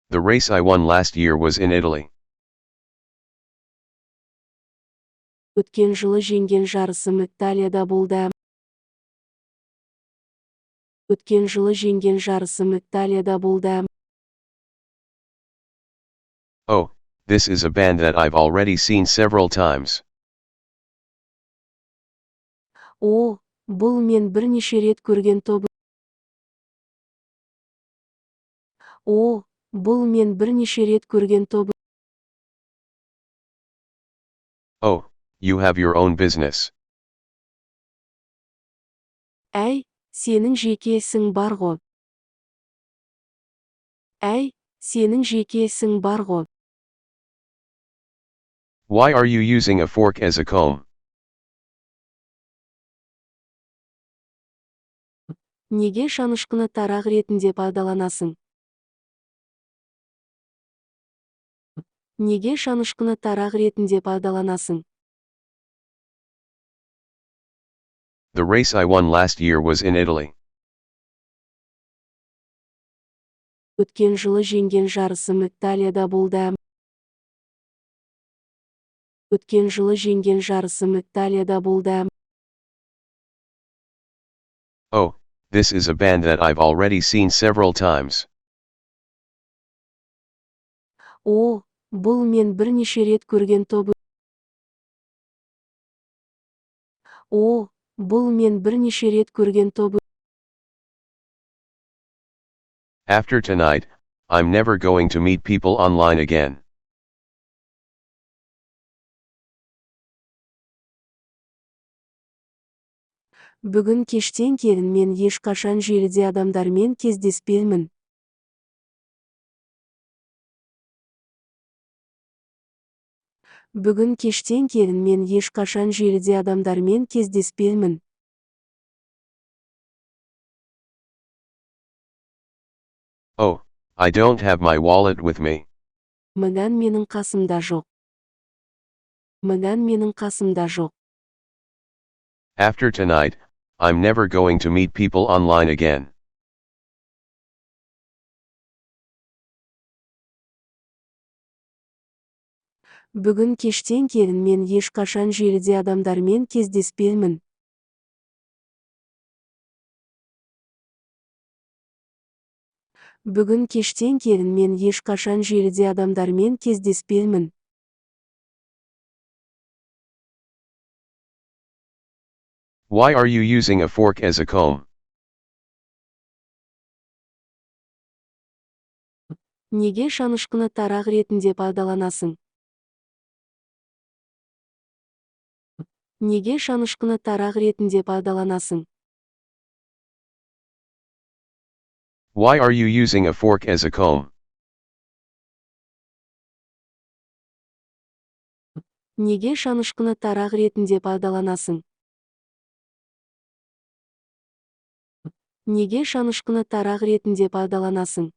The race I won last year was in Italy. Өткен жылы жеңген жарысым Италияда болды. Өткен жылы жеңген жарысым Италияда болды. Oh, this is a band that I've already seen several times. О, бұл мен бірнеше рет көрген топ. О, бұл мен бірнеше рет көрген топ. Oh, you have your own business. Әй, сенің жеке ісің бар ғой. Әй, сенің жеке ісің бар ғой. Why are you using a fork as a comb? Неге шанышқыны тарақ ретінде пайдаланасың? Неге шанышқыны тарақ ретінде пайдаланасың? The race I won last year was in Italy. Өткен жылы жеңген жарысым Италияда болды. Өткен жылы жеңген жарысым Италияда болды. Oh, this is a band that I've already seen several times. О, бұл мен бірнеше рет көрген топ. О, бұл мен бірнеше рет көрген топ. After tonight, I'm never going to meet people online again. Бүгін кештен кейін мен ешқашан желіде адамдармен кездеспеймін. Бүгін кештен кейін мен ешқашан желіде адамдармен кездеспеймін. Oh, I don't have my wallet with me. Мынан менің қасымда жоқ. Мынан менің қасымда жоқ. After tonight, I'm never going to meet people online again. Бүгін кештен кейін мен ешқашан желіде адамдармен кездеспеймін. Бүгін кештен кейін мен ешқашан желіде адамдармен кездеспеймін. Why are you using a fork as a comb? Неге шанышқыны тарақ ретінде пайдаланасың? Неге шанышқыны тарақ ретінде пайдаланасың? Why are you using a fork as a comb? Неге шанышқыны тарақ ретінде пайдаланасың? Неге шанышқыны тарақ ретінде пайдаланасың?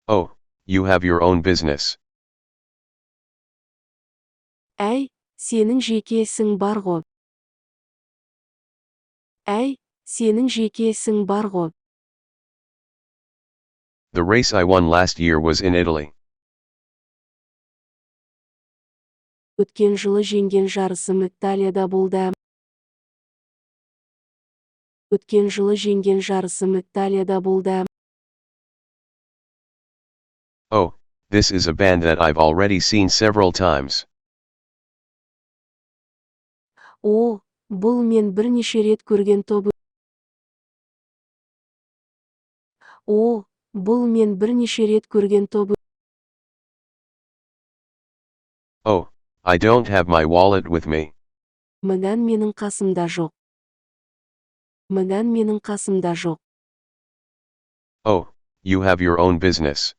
Oh, you have your own business. Әй, сенің жеке ісің бар ғой. Әй, сенің жеке ісің бар ғой. The race I won last year was in Italy. Өткен жылы жеңген жарысым Италияда болды. Өткен жылы жеңген жарысым Италияда болды. Oh, this is a band that I've already seen several times. О, бұл мен бірнеше рет көрген топ. О, бұл мен бірнеше рет көрген топ. Oh, I don't have my wallet with me. Мынан менің қасымда жоқ. Мынан менің қасымда жоқ. Oh, you have your own business.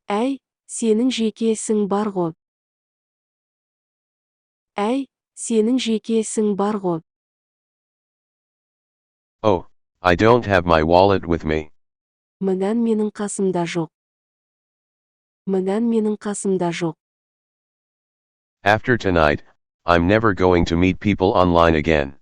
Әй, сенің жеке ісің бар ғой. Әй, сенің жеке ісің бар ғой. Oh, I don't have my wallet with me. Мынан менің қасымда жоқ. Мынан менің қасымда жоқ. After tonight, I'm never going to meet people online again.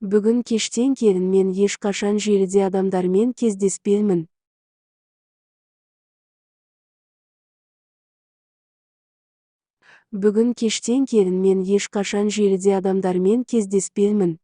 Бүгін кештен кейін мен ешқашан желіде адамдармен кездеспеймін. Бүгін кештен кейін мен ешқашан желіде адамдармен кездеспеймін.